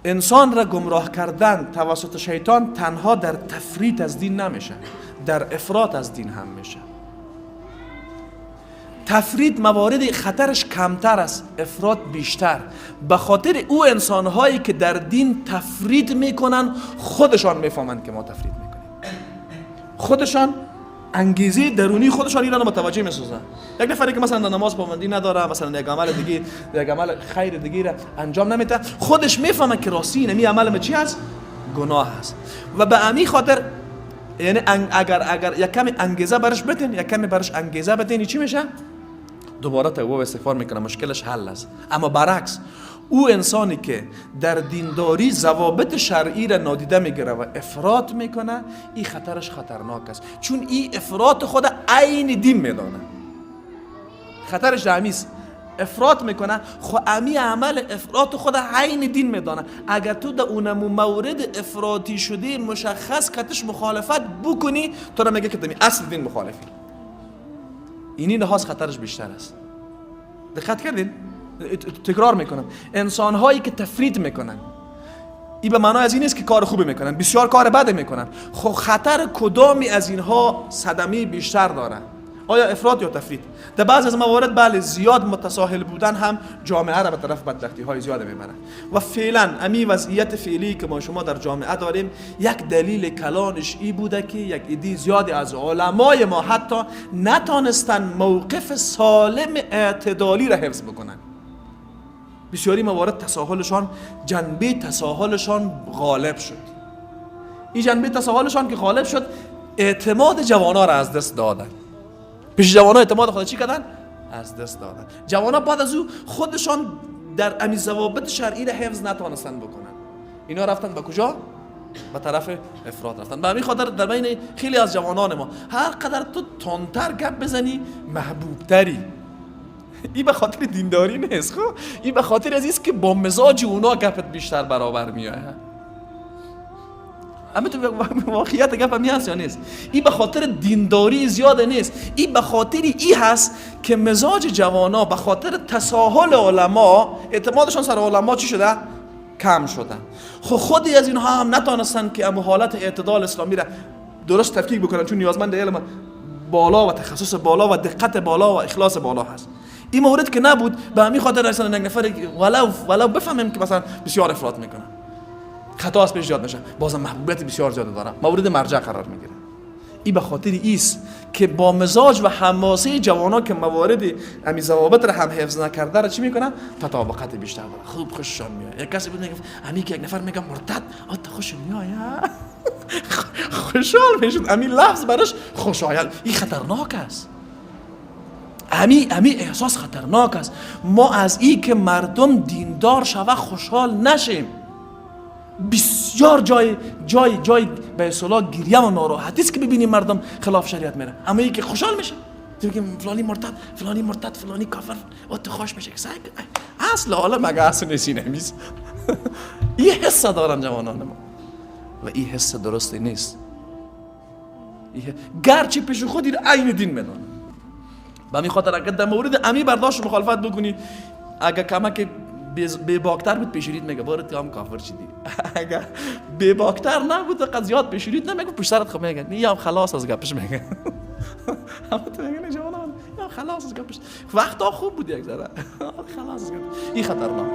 انسان را گمراه کردن توسط شیطان تنها در تفریط از دین نمیشه، در افراط از دین هم میشه. تفرید موارد خطرش کمتر است، افراط بیشتر. به خاطر او انسانهایی که در دین تفرید میکنن خودشان میفهمند که ما تفرید میکنیم، خودشان انگیزه درونی خودشان اینا رو متوجه میسازن. یک نفری که مثلا نماز پابندی نداره، مثلا یک عمل دیگه، یک عمل خیر دیگه را انجام نمیده، خودش میفهمه که راستی اینمی عمل ما چی است؟ گناه است. و به امی خاطر یعنی اگر یک کمی انگیزه برش بدین، یک کمی برش انگیزه بدین، چی میشه؟ دوباره توبه و استغفار میکنه، مشکلش حل است. اما برعکس او انسانی که در دینداری ضوابط شرعی را نادیده میگیره و افراط میکنه، این خطرش خطرناک است، چون این افراط خود عین دین میدانه. خطرش در امیست، افراط میکنه، خو امی عمل افراط خود عین دین میدانه. اگر تو در اونمو مورد افراطی شده مشخص کتش مخالفت بکنی، تو را میگه که تو اصل دین مخالفی. اینی لحاظ خطرش بیشتر است. دقت کردین؟ تکرار میکنم، انسان هایی که تفرید میکنن، این به معنای از این نیست که کار خوبی میکنن، بسیار کار بد میکنن. خب خطر کدامی از اینها صدمه بیشتر داره؟ آیا افراط یا تفرید؟ در بعض از موارد بله، زیاد متساهل بودن هم جامعه را به طرف بدبختی های زیاد میبره. و فعلا امی وضعیت فعلی که ما شما در جامعه داریم، یک دلیل کلانش ای بوده که یک عده زیادی از علمای ما حتی نتانستن موقف سالم اعتدالی را حفظ بکنن. بسیاری موارد تساهلشان، جنبه تساهلشان غالب شد. این جنبه تساهلشان که غالب شد، اعتماد جوانا را از دست دادن. پیش جوانا اعتماد خود چی کردن؟ از دست دادن. جوانا بعد از او خودشان در امی ضوابط شرعی را حفظ نتوانستن بکنن. اینا رفتن به کجا؟ به طرف افراط رفتن. به همین خاطر در بین خیلی از جوانان ما هر قدر تو تندتر گپ بزنی محبوبتری. این به خاطر دینداری نیست، خب این به خاطر از که با مزاج اونا گپت بیشتر برابر میآید. اما تو واقعیت گپ هم هست یا نیست؟ این به خاطر دینداری زیاد نیست، این به خاطر ای هست که مزاج جوانا به خاطر تساهل علما، اعتمادشان سر علما چی شده؟ کم شده. خب خودی از اینها هم نتانستن که امو حالت اعتدال اسلامی را درست تفکیک بکنن، چون نیازمند علم بالا و تخصص بالا و دقت بالا و اخلاص بالا هست. این مورد که نبود، به همین خاطر مثلا یک نفر ولو بفهمیم که مثلا بسیار افراط میکنه، خطا از پیش یاد میشه، بازم محبوبیت بسیار زیاد داره، مورد مرجع قرار میگیره. این به خاطر ایست که با مزاج و حماسه جوانا که موارد امی ضوابط را هم حفظ نکرده را چی میکنن؟ تطابقت بیشتر داره. خوب خوششان میاد. یک کسی بود میگفت امی که یک نفر میگه مرتد، آ خوش میاد، خوشحال میشد، امی لفظ براش خوشایند. این خطرناک است. امی احساس خطرناک است. ما از ای که مردم دیندار شوه خوشحال نشیم. بسیار جای جای جای به اصطلاح گریه و ناراحتی است که ببینیم مردم خلاف شریعت میره، اما یکی خوشحال میشه، تو میگی فلانی مرتد، فلانی مرتد، فلانی کافر، و تو خوش میشه که اصل حالا مگه اصل نیست نمیز. این حس دارن جوانان ما و این حس درستی نیست. گرچه پیش خود این عین دین میدانه. به همین خاطر اگر در مورد امی برداشت مخالفت بکنی، اگر کمک بی‌باکتر بود پیشورید میگه بار تو هم کافر شدی. اگر بی‌باکتر نبود قد زیاد پیشورید نمیگه، پشت سرت خب میگه نی هم خلاص از گپش میگه. هم تو میگه جوانان یا خلاص از گپش. وقتا خوب بود یک ذره خلاص از گپش. این خطرناک.